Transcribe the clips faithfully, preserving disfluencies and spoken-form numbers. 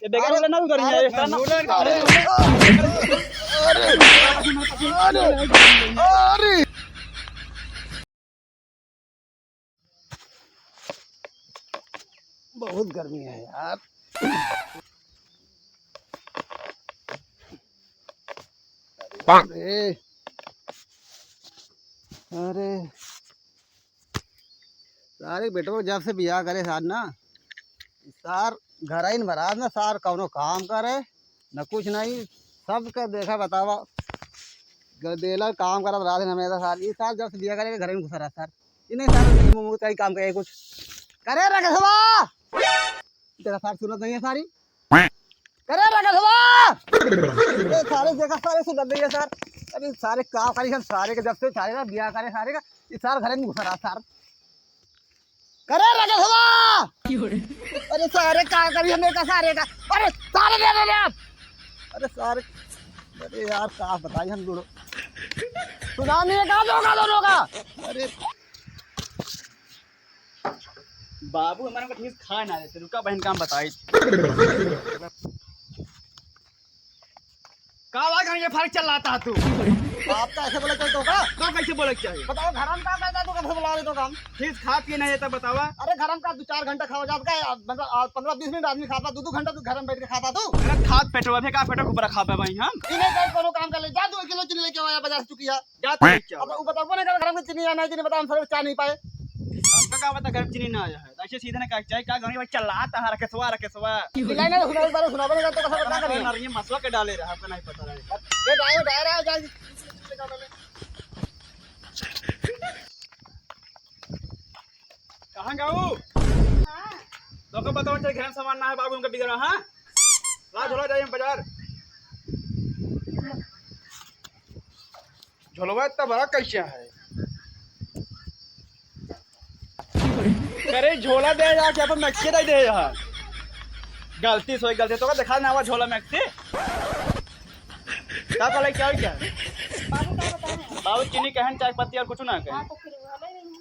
ये बेकार अरे, वाला ना उधर ही है, अरे, ये साला। अरे, अरे, अरे, अरे। बहुत गर्मी है यार। अरे, अरे, सारे बेटवा जब से बियाह करे सार ना, सार घर आइन बरात ना, सार कौनो काम करे, न कुछ नहीं, सबके देखा बतावा, गदेला काम करत रहत हैं हमेशा सार। ई सार जब से बियाह करे, घर में घुसा रहत सार। ई नहीं सार, मुंह मुंह कहीं काम करे कुछ। करे रखेसवा! तेरा सार सुनत नहीं है सारी। करे रखेसवा! ए सारे देखा, सारे सुनत नहीं है सार। अरे सारे का करी हम सारे के, जब से सारे का बियाह करे सारे का, ई सार घर में घुसा रहत सार। करे रखेसवा! अरे सारे का करी हमें का सारे का। अरे सारे दे दे दे आप। अरे सारे, अरे यार का बताई हम दोनों। सुना नहीं है का दोनों का, दोनों का? अरे बाबू हमारे को ठीक खा ना देते, रुका बहन का हम बताई। का बात करके फर्क चल रहा था तू? आपका ऐसे बोले तो का? तो कैसे बोले चाहिए? बताओ, घर में का करता तू, कैसे बुला रहे तो काम? ठीक खा पी नहीं है तब बतावा। अरे घर में का दो चार घंटा खावा जात का है, मतलब, आ, पन्द्रह बीस मिनट आदमी खाता, दो दो घंटा तू घर में बैठ के खाता तू। अरे खात पेटवा भी का पेटवा ऊपर खा पे भाई हम? ई नहीं कहीं कोनो काम कर ले, जा दो किलो चीनी लेके आया बाजार से चुकी है। जा तो लेके आओ। अब वो बताओ ना, घर में चीनी या नहीं चीनी, बताओ, हम सब चाह नहीं पाए। हमका का पता घर में चीनी ना आया है, ऐसे सीधे ना कहा चाहे का गाँव में चल रहा था, रकेशवा, रकेशवा। चिल्लाई ना, सुनाई बार सुनावे ना तो कसम ना करें। नरिये मसवा के डाले रहा, आपका नहीं पता रहे। ये डायो, डाय रहा है, जा। कहाँ गाऊ? हाँ। तो को बताओ, चाहे घर में सामान ना है, बाबू उनका बिगड़ा, हाँ? ला झोला जाइए हम बाजार। झोलवा इतना बड़ा कैसे है? अरे झोला दे यार, क्या अपन मैक्सी दे दे यार। गलती सोई गलती तो का दिखा ना हुआ झोला मैक्सी। का का लेके आओ क्या? बाबू का बताएं? बाबू चीनी कहन चाय पत्ती और कुछ ना कहें। हाँ, तो फिर वो हमें नहीं है।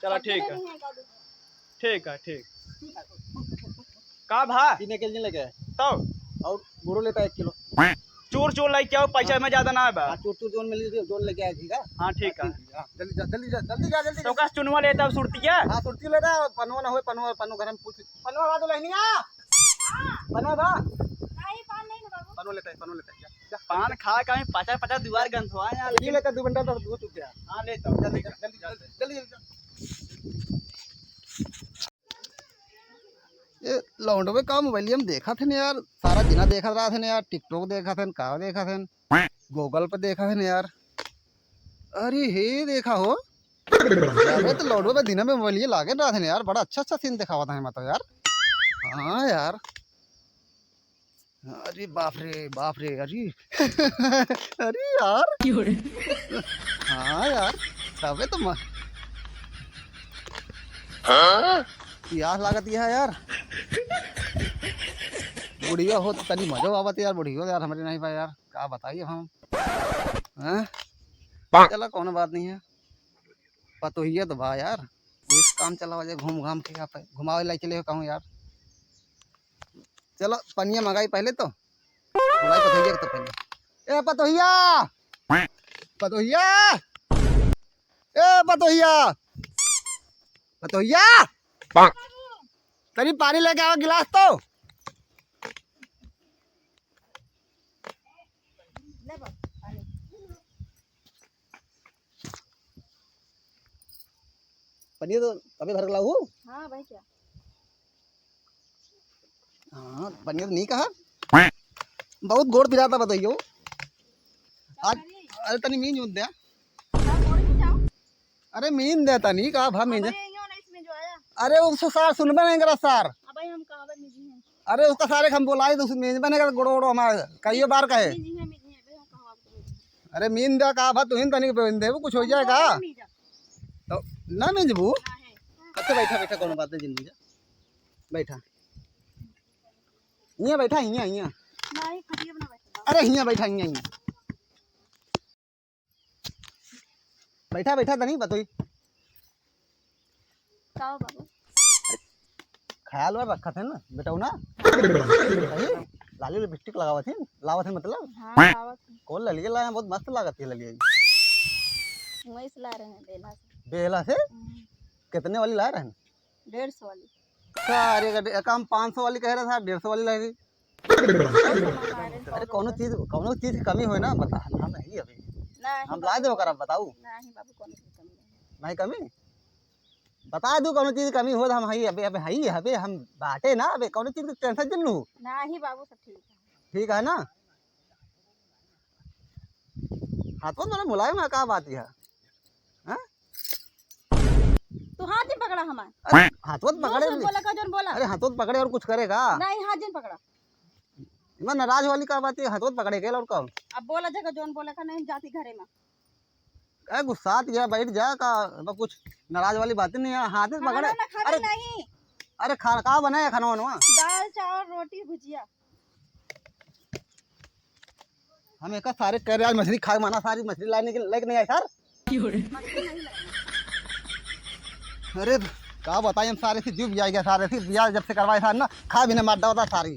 चला, ठीक है। नहीं है, का दूँ? ठीक है, ठीक। का भा? तीन के जी लेके। तब? और गुड़ो लेता एक किलो। चूर चूर लेके आओ, पैसा में ज्यादा ना है बा। हाँ, चूर चूर जोन में लीजिए, जोन लेके आए, ठीक है? हाँ, ठीक है। हाँ, जल्दी जा, जल्दी जा, जल्दी जा, जल्दी तो जा। का चुनवा लेता अब सुरतिया? हाँ, सुरती लेता है, पनवा ना होए, पनवा, पनवा घर में पूछ। पनवा बा दुल्हनिया? पनवा बा? नहीं, पान नहीं ना बाबू। पनवा लेता है, पनवा लेता है, जा, जा। पान खा के हमें पचा पचा दुआर गंधवा यार। पी लेता दो बंडल तो दूध चुप गया। हाँ, लेता हूँ। जल्दी, जल्दी, जल्दी, जल्दी, जल्दी। ये लौंडवे का मोबाइल हम देखत हन यार, सारा दिना देखत रहत हन यार, TikTok देखत हन, का देखत हन, Google पे देखत हन यार। अरे हे देखा हो, अरे तो लौंडवे में दिना में मोबाइल ये लागे रहत हन यार, बड़ा अच्छा अच्छा सीन देखावत है मतलब यार। हाँ यार, अरे बाप रे, बाप रे, अरे। अरे यार। क्यों रे? हाँ यार, तबे तो म-, हाँ? प्यास लागत है यार। बुढ़िया हो तो तनी मजो आवत यार, बुढ़िया यार हमरे नहीं बा यार, का बताई हम। हाँ? चला, कौनो बात नहीं है, पतोहिया तो बा यार, इस काम चलावा जाए, घूम घाम के आप घुमावे लाई चले हो कहूँ यार। चलो, पनिया मंगाई पहले तो। बुलाई पतोहिया के तो पहले। ए पतोहिया! पतोहिया! ए पतोहिया! पतोहिया! तनी पानी लेके आवा गिलास तो। पनिया तो अभी भर लाऊ। हाँ भाई, क्या? हाँ, पनिया तो नहीं कहा। बहुत गोड़ पिराता बताइयो। आज, अरे तनी मींज मत दे। अरे मींज दे तनी, का भा मींज। अरे उसको सार सुनबे नहीं करा सार। अरे उसका सारे हम बोलाई तो उसको मींज बने कर गोड़ो गोड़ो हमारे कईयो बार कहे। अरे मींज दे का भा, तुहिन तनी मींज देबू, कुछ हो जाए का? तो ना मींजबू? अच्छा बैठा, बैठा, कौनो बात नहीं, जिन मींजा। बैठा। हियाँ बैठा, हियाँ, हियाँ। अरे हियाँ बैठा, हियाँ, हियाँ। बैठा, बैठा तनी बतोई। का हो बाबू? ख्याल में रखत है ना, बेटौना? सही? लाली लिपस्टिक लगावत है, लावत है मतलब? हाँ, लावत है। कौन ललिया लाया? बहुत मस्त लागत है ललिया। वहीं से ला रहे हैं, बेला से। बेला से? हम्म। कितने वाली ला रहे हैं? डेढ़ सौ वाली। अरे, का हम पाँच सौ वाली कह रहे थे, डेढ़ सौ वाली ला रही। अरे, कौनो चीज, कौनो चीज की कमी होए ना, बता, हम, हम हई अभी। नहीं हम बाबू। ला देबो करब, बताऊ। नहीं बाबू, कौनो चीज कमी नहीं। नहीं कमी? बता दू, कौनो चीज की कमी हो तो हम हई अबे, अबे हई, अबे हम बाटे ना, अबे कौनो चीज की tension जिन लू। नहीं बाबू, सब ठीक है। ठीक है ना? हाथों में मुलायम है, का बात है? हाँ? तू हाथ जिन पकड़ा हमार। अरे, हाथों में जोन पकड़े जोन नहीं। बोला का, जोन बोला। अरे, हाथों में पकड़े और कुछ करेगा? नहीं, हाथ जिन पकड़ा। मैं नाराज वाली का बात है, हाथों में पकड़े के और का? अब बोला जगह जोन बोला का नहीं, हम जाती घरे में। ए, गुस्सात गया, बैठ जा का, अब कुछ नाराज वाली बात नहीं है, हाथ में पकड़े। खाना ना खावे अरे, नहीं। अरे, खाना का बनाया, खाना वानवा? दाल, चावल, रोटी, भुजिया। हम एक सारे कह रहे, आज मछली खाए माना, सारी मछली लाने के लेके नहीं आए सर। अरे, का बताई हम, सारे से जीव बिया गया, सारे से बिया जब से करवाए सारे ना, खा भी ना मार डालता सारी।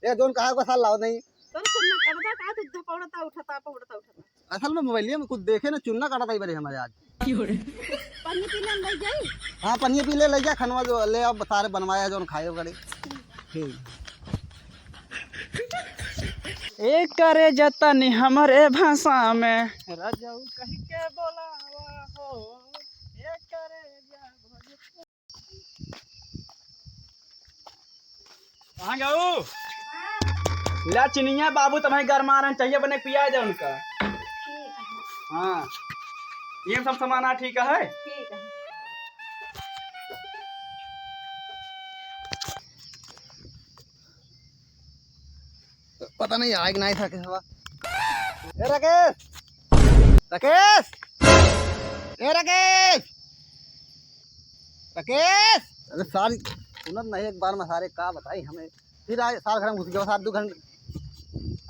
ये जोन कहा को साल लाओ नहीं। तोर चुन्ना काटता का, तू धपौड़ता उठता, पौड़ता उठता। असल में मोबाइलिया में कुछ देखे ना, चुन्ना काटता ही बड़े हमारे आज। पनिया पी ले, ले जाई। हाँ, पनिया पी ले, ले जा, खनवा जो ले अब सारे बनवाया जोन खाए बड़े। ठीक। ए करे जतनी हमरे भाषा में। रजऊ कहि के बोलावा हो, ए करे जा भोजपुरी। कहाँ गऊ? ला चिनिया बाबू, तुम्हें गरमा रहन चाहिए, बने पिया दे उनका। ठीक है। हाँ, ये सब सामान ठीक है। ठीक है। पता नहीं आए कि नहीं था किसवा। ए राकेश, राकेश, ए राकेश, राकेश। अरे सारी सुनत नहीं, एक बार में सारे का बताई हमें। फिर आए सारे घर में घुस गए, सारे दो घंटे।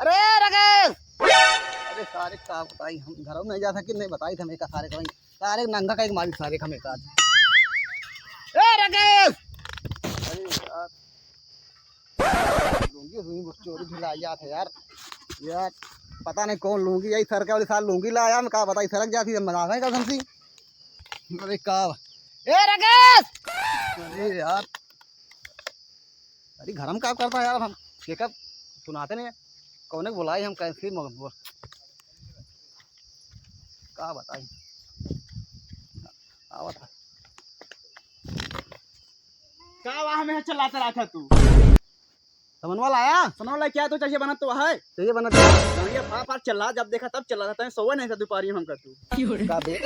अरे राकेश, अरे सारे का बताई हम, घर में नहीं जा सके, नहीं बताई थे हमें का सारे का, सारे नंगा का एक मालिक सारे का हमें का। ए राकेश, अरे यार। लुंगी हुई चोरी भी ला जात है यार। यार, पता नहीं कौन लुंगी, यही सरका वाली साल लुंगी लाया, हम का बताई, सरक जाती है, मजाक है कसम सी। अरे का, ए राकेश! अरे यार, अरे घर में का करता है यार, हम के कब सुनाते नहीं, कौन के बुलाई हम कैसे मग-, बोल। का बताई, आवत है। का वाह में चिल्लाता रहा था तू? समनवा लाया? समनवा लाया क्या? तो चाहिए बनत तो है। चाहिए बनत है। गाड़िया फार फार चिल्ला, जब देखा तब चिल्ला था, तैं सोवे नहीं था दोपहरी में हमका तू। का बे?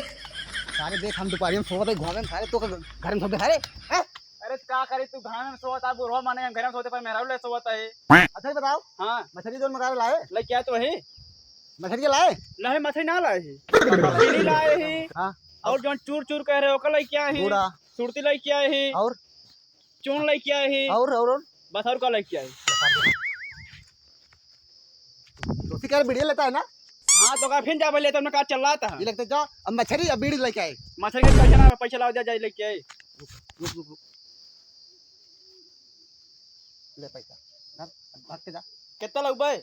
सारे देख हम दोपहरी में सोवत है, घूमे में सारे तो घर में सोते सारे। हैं? अरे का करे तू घर में सोवत है, बुढ़वा माने हम घर में सोते पर मेहरारू ले सोवत है। अच्छा ही बताओ। हाँ। मछली जोन मगावे लाए? ले क्या तो है? मछली लाए? नहीं, मछली ना लाए ही। चीनी लाए ही। हाँ। और जोन चूर चूर कह रहे हो, ओकर लाए क्या ही? बूढ़ा। सुरती लाए क्या ही? और? चून लेके आए ही। और, और, और? बस और का लेके आए? तो फिर कह रहे बीड़ी लेता है ना? हाँ, तो का फिर जा बोले, तुमने कहा चल रहा था। ये लगता है, जा, अब मछली, अब बीड़ी लेके आए। मछली के पैसा ना, पैसा लाओ, जा, जा लेके आए। रुक, रुक, रुक, रुक। ले पैसा, धर, भाग के जा। कितना लगबे?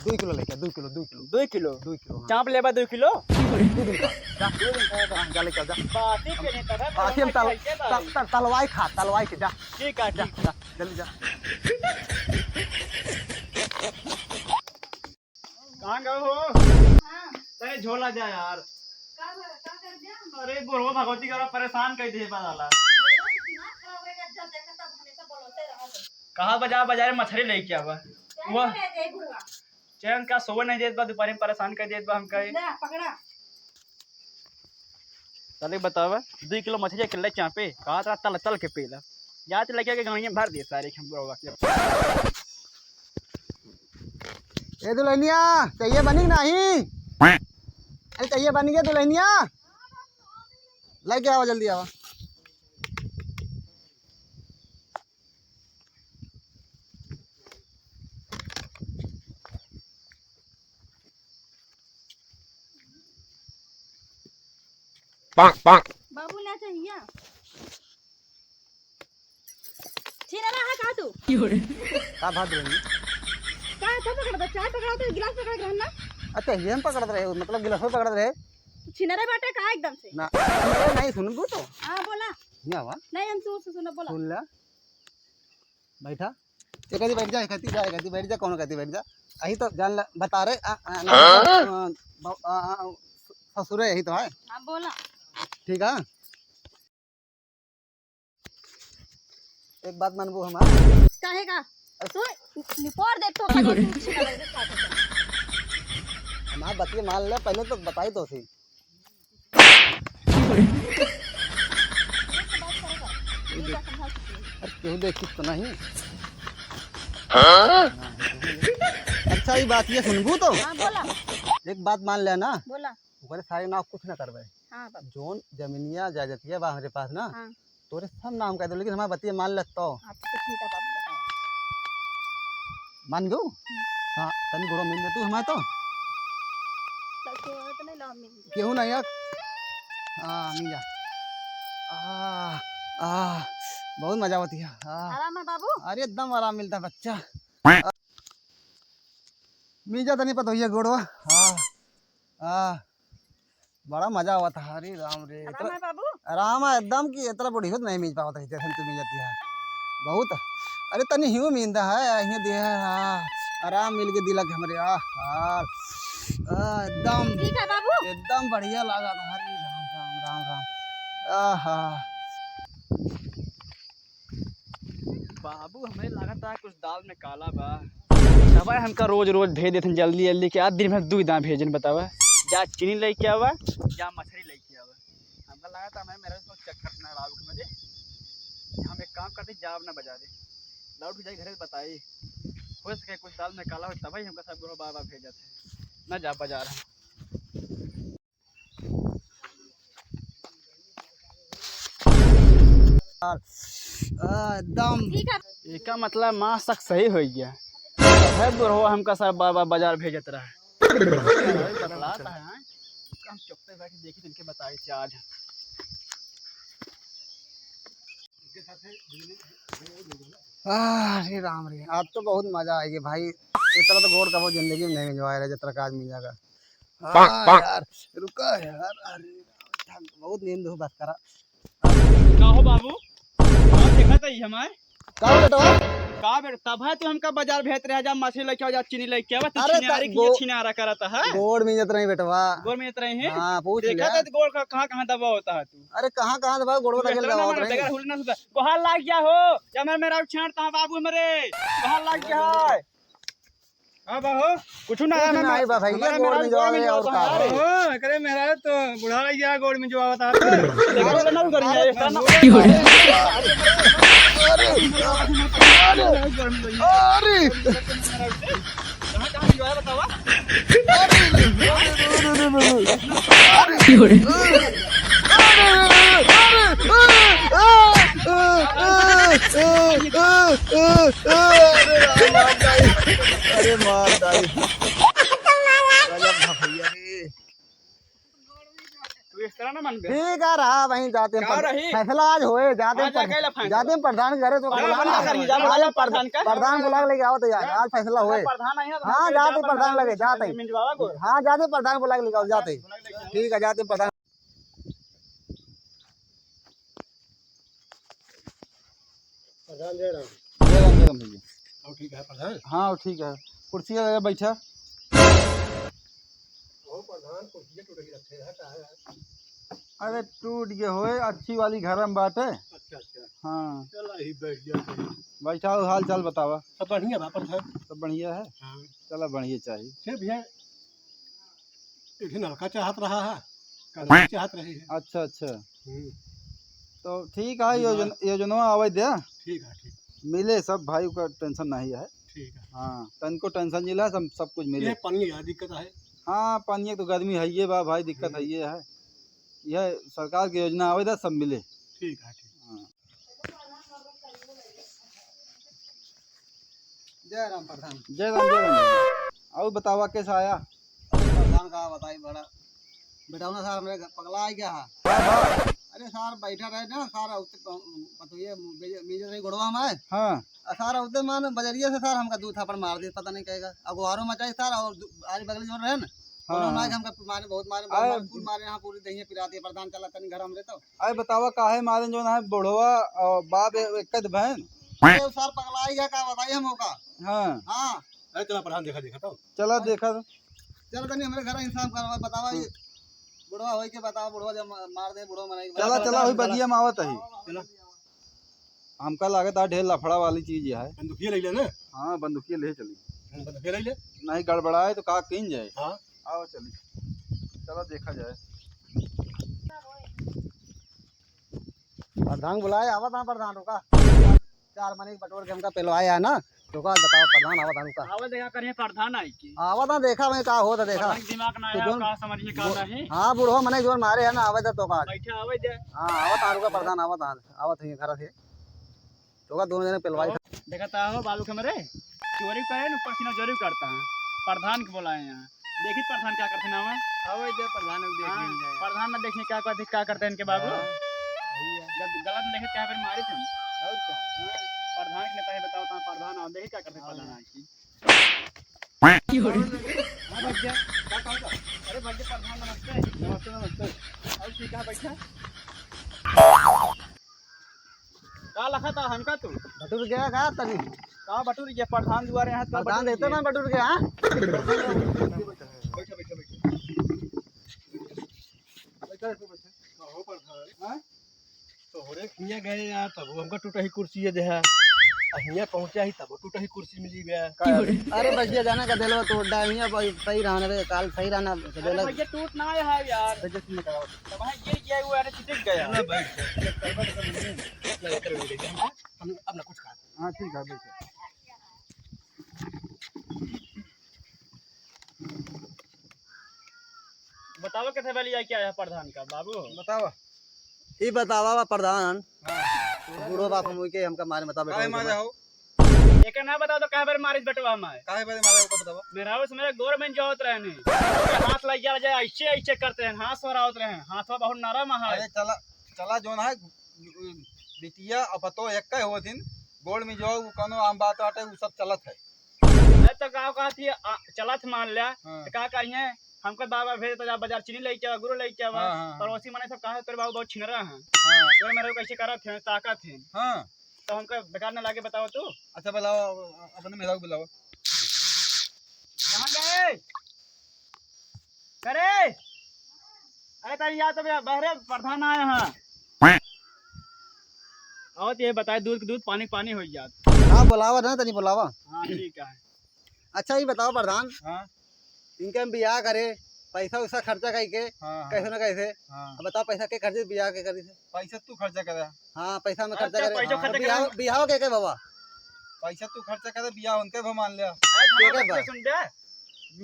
दुई किलो लेके आ, दुई किलो, दुई किलो। दुई किलो? दुई किलो, हाँ। चाँप लेबा दुई किलो? दू दिन का, जा। दू दिन का, हाँ, जा लेके आ, जा। बासी के नहीं पता, बासी हम तल-, कैसे बासी? तल-, तल-, तलवाई खा, तलवाई के, जा। ठीक है, जा, ठीक। जा, जल्दी जा। कहाँ गए हो? हाँ। तनी झोला जा यार। का भला, का कर दिया? अरे, बुढ़वा भगवती का परेशान कर दे बा साला। बुढ़वा के दिमाग खराब हो गया, जब देखा तब हमेशा बोलते रहो। कहाँ बजा, बाजार में मछली लेके आवा। चाहे वो ले दे बुढ़वा। चैन का सोवे नहीं देत बा, दोपहर में परेशान कर देत बा हमका। ले, पकड़ा। चले बतावा, दुई किलो मछली अकेले चापे, कहा तरा तल तल के पेला। जात लगे के गाड़ियाँ भर दिए सारे हम लोग के। ए दुल्हनिया, चाहिए बनी कि नहीं? अरे चाहिए बनी के दुल्हनिया? लेके आवा, जल्दी आवा। बाबू ना चाहिए। का बात रही? का तो पकड़त, चाय पकड़त, गिलास पकड़त रहन ना। अच्छा, ये हम पकड़त रहे, मतलब गिलास पकड़त रहे। छिनरे बाटे का एकदम से? ना, अरे नहीं, सुनबू तो। हाँ, बोला। नहीं आवा। नहीं, हम सुन, सुन, बोला। सुन ला। बैठा। एक आदि बैठ जा, एक आदि जा, एक आदि बैठ जा, कौनो आदि बैठ जा। अही तो जान ला, बता रहे, आ, आ, ना, हाँ? आ, ब-, आ, आ, ससुरे यही तो है। हाँ, बोला। ठीक है। एक बात मानबू हमार? काहे का? अरे तू निपोर दे तो, कहीं तू छिना लगे साथ में। हमार बतिया मान ले, पहले तो बताई तो सी। अरे केहू देखी तो नहीं। हाँ? अच्छा, ये बात ये सुनबू तो? हाँ, बोला। एक बात मान ले ना। बोला। ओकरे सारे नाव कुछ ना करबे। हाँ, बाबू। जोन जमीनिया जायदादिया बा हमरे पास ना, हाँ। तोरे सब नाम कह दो, लेकिन हमार बतिया मान ले तो। अच्छा, तो ठीक है बाबू, बताओ। मान दू? हम्म। हाँ, तनी गोड़ो मिल दे तू हमारे तो। तो केहू तो नहीं लो, मिल दे। केहू नहीं यार। हाँ, मिल जा। आ, आ, बहुत मजा आवत है। हाँ। आराम है बाबू? अरे एकदम आराम मिलता है बच्चा। मिल जा तनी पतोहिया गोड़वा। हाँ, हाँ। बड़ा मजा आवत है। अरे राम रे, आराम इतना है बाबू? आराम है एकदम कि इतना बुढ़ियो तो नहीं मिल पावत है, जैसे तू मिल जाती है। बहुत। अरे तनी हियो मिंदा है, हियो दे है, हाँ। आराम मिल के दिलक हमरे, आह, आह। आ, एकदम, ठीक है बाबू। एकदम बढ़िया लागा था। अरे राम, राम, राम, राम। आहा। बाबू, हमें लागत है कुछ दाल में काला बा। तबे हमका रोज रोज भेज देथन जल्दी जल्दी, के आज दिन भर दुइ दाना भेजन, बतावा। जा चीनी लेके आवा, जा मछली लेके आवा। हमका लागत है हमें मेरा कुछ चक्कर ना बाबू के मजे। हम एक काम करते, जाब ना बाजारे, लौट के जाई घरे बताई। हो सके कुछ दाल में काला हो, तबे हमका सब गुरु बाबा भेजत है, ना जा बाजार हम। आ, एकदम। ठीक है। एका मतलब माँ शक सही हो गया। है बुढ़वा हमका सब बाबा बाजार भेजत रहा। बतलाता है, हाँ? हम चुप्पे बैठ के देखी, इनके बताई थे आज। आ, अरे राम रे, आज तो बहुत मजा आएगी भाई। इतना तो गोड़ कबो जिंदगी में नहीं मिलवाए रहे, जितना का आज मिल जाएगा। हाँ यार, रुका यार, अरे राम, बहुत नींद हो, बस करा। का हो बाबू? का देखत है हमार? का हो बेटवा? का बेटा, तब है तू हमका बाजार भेजत रहे, जा मछली लेके आओ, जा चीनी लेके आओ, तू अरे छिनारी त-, की गो-, छिनारा करत है। गोड़ में जत रही बेटवा। गोड़ में जत रही है? हाँ, पूछ देखा ले। था तो गोड़ का कहाँ, कहाँ दबा होता है तू? अरे कहाँ, कहाँ दबा, गोड़ तू लगे इतना ना दबा मानो, रही। बगैर हुल ना सुधा। गोहार लाग गया हो, जमर मेरा छांट ता बाबू हमरे। गोहार लाग गया है। हाँ बाबू। कुछ ना कुछ है, ना मैं है बा भैया, हमारा गोड़ मेहरारू में जो गोड़ में आवे जो और होता का है। है। ओ, एकरे मेहरारू तो बुढ़ा लग गया, गोड़ में जो आवता है। देखो ना, उधर ही है, ये साला। अरे, अरे, अरे, अरे। कहाँ, कहाँ जो है बतावा? अरे मार दाई। गजब भैया रे। तू इस तरह ना मन बे। ठीक है रहा, वहीं जाते हैं का पर-, रही? फैसला आज होए, जाते हाँ, हैं जा पर-, कैला फैसला? जाते हैं प्रधान के घरे तो हाँ, बुला बना ला। करिए, जा आज बुला प्रधान का। प्रधान बुला के लेके आओ तो यार, हाँ। आज फैसला होए। प्रधान नहीं है तो हाँ, हम जाते जा प्रधान प्रधान लगे, जाते हैं। मिंजवावा को। हाँ, जाते प्रधान बुला के लेके आओ, जाते हैं। बुला के लेके आओ। ठीक है, जाते हैं प्रधान। प्रधान जय राम। जय राम, जय राम भैया। और ठीक है प्रधान? हाँ, ठीक है। कुर्सी लगे बैठा। ओ प्रधान, कुर्सी टूट गई रखे है, का है? अरे टूट गए होए, अच्छी वाली घर में बाटे। अच्छा, अच्छा। हाँ। चला ही बैठ गया। बैठा हो, हाल चाल बतावा। सब बढ़िया बा प्रधान। सब बढ़िया है? हाँ। चला बढ़िया चाहिए। से भैया, एक ही नलका चाहत रहा है, कल चाहत रही है। अच्छा, अच्छा। हम्म। तो ठीक है, योजन-, योजनवा आवे दे। ठीक है, ठीक। मिले सब भाई का tension नहीं है। ठीक है। हाँ, तनको tension जिला सब, सब कुछ मिले। ये पानी का दिक्कत है। हाँ, पानी तो गर्मी है ये बा भाई, दिक्कत है हम्म। ये है। यह सरकार की योजना आवे दे, सब मिले। ठीक है, ठीक। हाँ। जय राम प्रधान। जय राम, जय राम। और बतावा कैसा आया? अरे प्रधान का बताई बड़ा। बेटौना साहब हमरे घर पगला आ गया है। का बा? अरे सार बैठा रहे ना, सार उते प-, पतोहिए मेज-, मेजर रही गोड़वा हमारे। हाँ। आ सार उते मान बजरिया से सार हमका दू थापड़ मार दिए, पता नहीं कहेगा। अगुआरो मचाई सार और दू-, आरी बगली जोन रहे ना। हाँ, उन्होंने हाँ। हमका मारे, बहुत मारे, बहुत आए मारे, फूल मारे, यहाँ पूरी दहिया पिराती है, प्रधान चला तनी घर हमरे तो। अरे बतावा काहे मारे जोन है बुढ़वा और बाप ए-, एक कद बहन। अरे सार पगलाई है का बताई हम ओका। हाँ। हाँ। अरे चला प्रधान देखा, देखा तो। चला देखा तो। चल तनी हमरे घर इंसाफ करवा, बतावा ये बुढ़वा होई के बतावा, बुढ़वा जब मा-, मार दे, बुढ़वा मनाई के चला, बाद। चला, वही बगिया में आवत ही। चला। हमका लागत है ढेर लफड़ा वाली चीज है। बंदूकिया ले ले ना। हाँ, बंदूकिया ले चली। हाँ, बंदूकिया ले ले। नहीं गड़बड़ाए तो का कीन जाए। हाँ। आओ चली, चलो देखा जाए। प्रधान बुलाए, आवत हाँ प्रधान, रुका। चार मने के बटोर के हमका पेलवाए है ना, तो का बताओ प्रधान, आवत हाँ रुका। आवे देखा करिए प्रधान आई की। आवत हाँ, देखा मैं का होत है, देखा। प्रधान के दिमाग ना तू आया, जोन का समझिए का बु-, नहीं। हाँ, बूढ़ो मने जोन मारे है ना, आवे दे तो का। बैठे आवे दे। हाँ, आवत हाँ रुका प्रधान, आवत हाँ, आवत है घर से। तो का दोनों जने पेलवाई। देखा ता हो बाबू के हमरे चोरी करे न, ऊपर से नौजरी करता है। प्रधान के बोलाए यहाँ, देखी प्रधान क्या करते ना। आवे दे प्रधान, अब देख हाँ, लीन जाए। प्रधान ना देखिए क्या करते, क्या करते हैं इनके बाबू। हाँ, भैया। जब गलत में देखे क्या फिर मारे थे। और क्या? हाँ, प्रधान के नेता है, बताओ तो प्रधान आओ, देखिए क्या करते हाँ। प्रधान आज की। हाँ, भैया, क्या कहा था? अरे भैया प्रधान नमस्ते। नमस्ते, नमस्ते। और ठीक है, बैठा। का लखा था हमका तू? बटुर गया का तनी? का बटुर गया? प्रधान दुआरे हाथ का प्रधान बटुर देते गया? ना बटुर गया, हाँ? बैठा, बैठा, बैठा। बैठा, बैठा, बैठा। का हो प्रधान? हाँ? तोहरे हियाँ गए यार, तब हमका टूटा ही कुर्सी ये देहा। आ हियाँ पहुँचा ही तब टूटा ही कुर्सी मिली गया। अरे भैया जाना का देलो तो डामिया भाई सही रहना रे, काल सही रहना अरे देलो। भैया टूट ना आया है यार। भैया तुमने कहा तब है ये, ये हुआ, अरे चिटिक गया। चलो भाई, हम, हम, हम ना कुछ कहा। हाँ, ठीक है, बिल्कुल। बतावा कैसे बलिया क्या है प्रधान का, बाबू? बतावा। ई बतावा बा प्रधान, हाँ। बूढ़ो बाप हम के हमका मारे बता बैठो काहे मारे हो? एके ना बताओ तो काहे बारे मारिस बेटवा हमारे? काहे बारे मारे ओका बतावा। मेहरारू से मेरे गोर में जोहत रहनी। हाथ लग गया जाए, ऐसे, ऐसे करते हैं, हाथ सोरावत रहे हैं, हाथवा बहुत नरम है। अरे चला, चला जोन है, बिटिया और पतो एक का होत हिन, गोड़ में जो उ कौनो आम बात बाटे, उ सब चलत है। अरे तो का कहत ही, आ, चलत मान ल्या, हाँ। तो का करिए, हमको बाबा भेज तो जा बाजार चीनी लेके आवा, गुड़ लेके आवा, हाँ, हाँ, हाँ। पड़ोसी मने सब कहा तोरे बाबू बहुत छिनरा हैं। हाँ। तोरे मेरे को कैसे करत हैं, ताकत हैं। हाँ। तो हमको बेकार न लागे, बतावा तू। अच्छा, बुलावा, अपने मेहरारू बुलावा। कहाँ गए? करे? अरे, तारी याद तो भैया, बहरे प्रधान आए हैं। और ये बताए, दूध के दूध, पानी के पानी हो जात। हाँ, बुलावा ना, तनी बुलावा। हाँ, ठीक है। अच्छा, ये बताओ प्रधान, हाँ। इनके हम बियाह करे, पैसा वैसा खर्चा करके, हाँ, हाँ। कैसे ना कैसे। हाँ। अब बताओ, पैसा के खर्चे, बियाह के करी से? पैसा तू खर्चा करे। हाँ, पैसा में खर्चा अच्छा, करे। पैसा हाँ, खर्चा बियाह, करे। बियाह के, के बाबा? पैसा तू खर्चा करे, बियाह उनके भी मान ले। अरे, ठीक है हमारा बा। सुन बे,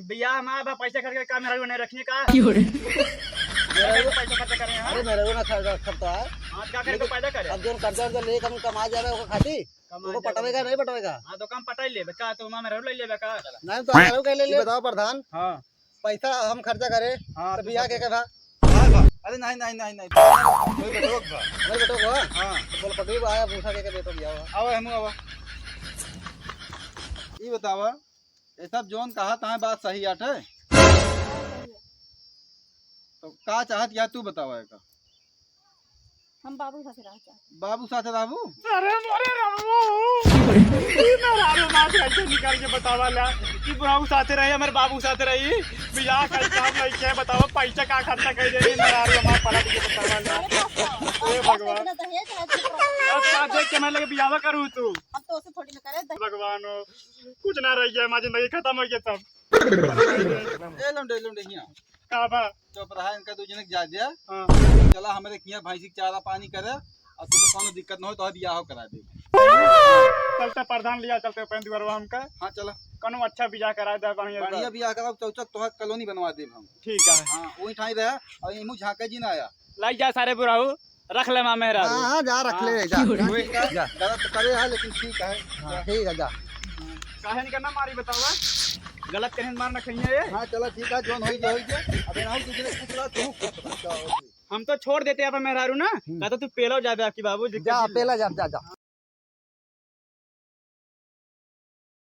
बियाह हमारा बा, पैसा खर्च के काम मेहरारू नहीं रखने का। क्यों रे? मेहरारू पैसा खर्च करे हैं। अरे, मेहरारू ना खर्च, खर्च तो है। हाँ, तो का करे, लेकिन पैदा करे। अब जो कर्जा वर्जा लेके हम कमा जा रहे हैं, ओको खाती? कमा ओको जा रहे। पटावेगा, नहीं पटावेगा? हाँ, तो काम पटाई लेबे का, तो हमारा मेहरारू ले लेबे का? नहीं, तो मेहरारू के ले ले। ये बताओ प्रधान। हाँ। पैसा हम खर्चा करे, हाँ, तो तो बियाह के, के बा? बा, बा। अरे नहीं, नहीं, नहीं, नहीं। वही बेटवा के बा। वही बेटवा के बा? हाँ। तो बोल, पटरी बा, आया, पूछा के, के बेटवा बियाह हुआ। आवा, हमू आवा। ई बतावा, ये सब जोन कहा तहाँ बात सही आटे? तो का चाहत या तू बतावा एका? हम बाबू साथे रह चाहते। बाबू साथे रहबू? अरे मोरे रब्बू, ई मेहरारू माँ से ऐसे निकाल के बतावा ला कि बाबू साथे रही, हमारे बाबू साथे रही, बियाह का काम नहीं किया, बतावा पैसा का खर्चा कर दे, ई मेहरारू हमारे पलट के बतावा ला। अरे पापा, ए भगवान। इतना दहेज है, चुप रहो। अब का देख के मैं लगे बियाह करूँ तू? अब तो उसे थोड़ी ना करे, दे- भगवान हो, कुछ ना रह गया, हमारी जिंदगी खत्म हो गई सब। ए लौंडे, लौंडे, हियाँ। का बा? चुप रहा, इनका दू जने के जा दिया। हाँ। चला हमरे किया भैंसी के चारा पानी करे, और तुझे कोनो दिक्कत न हो तो बियाह करा दे। चलते प्रधान लिया, चलते अपन दुआरवा हमका। हाँ, चला। कोनो अच्छा बियाह करा दे, बढ़िया बढ़िया सा। बियाह करा, चौचक तोहर कॉलोनी बनवा देब हम। ठीक है। हाँ, वही ठाई रहे, और इमू झांका जी ना आया। लाई जा सारे बुढ़ऊ, रख ले माँ मेहरारू। हाँ, हाँ, जा रख ले, हाँ। जा। ठीक है, जा। गलत करे है, लेकिन ठीक है। हाँ, ठीक है, जा। काहे नहीं करना मारी बतावा? गलत कहीं मार ना खाइए ये। हाँ, चला ठीक है, जोन होई जे, होई जे। अबे ना, तू जने कुछ ला, तू कुछ ला, क्या होई? हम तो छोड़ देते अपन मेहरारू ना, हम्म। कहता तू पेलो जाबे आपकी बाबूजी के जा, जिले। पेला जा, जा, जा।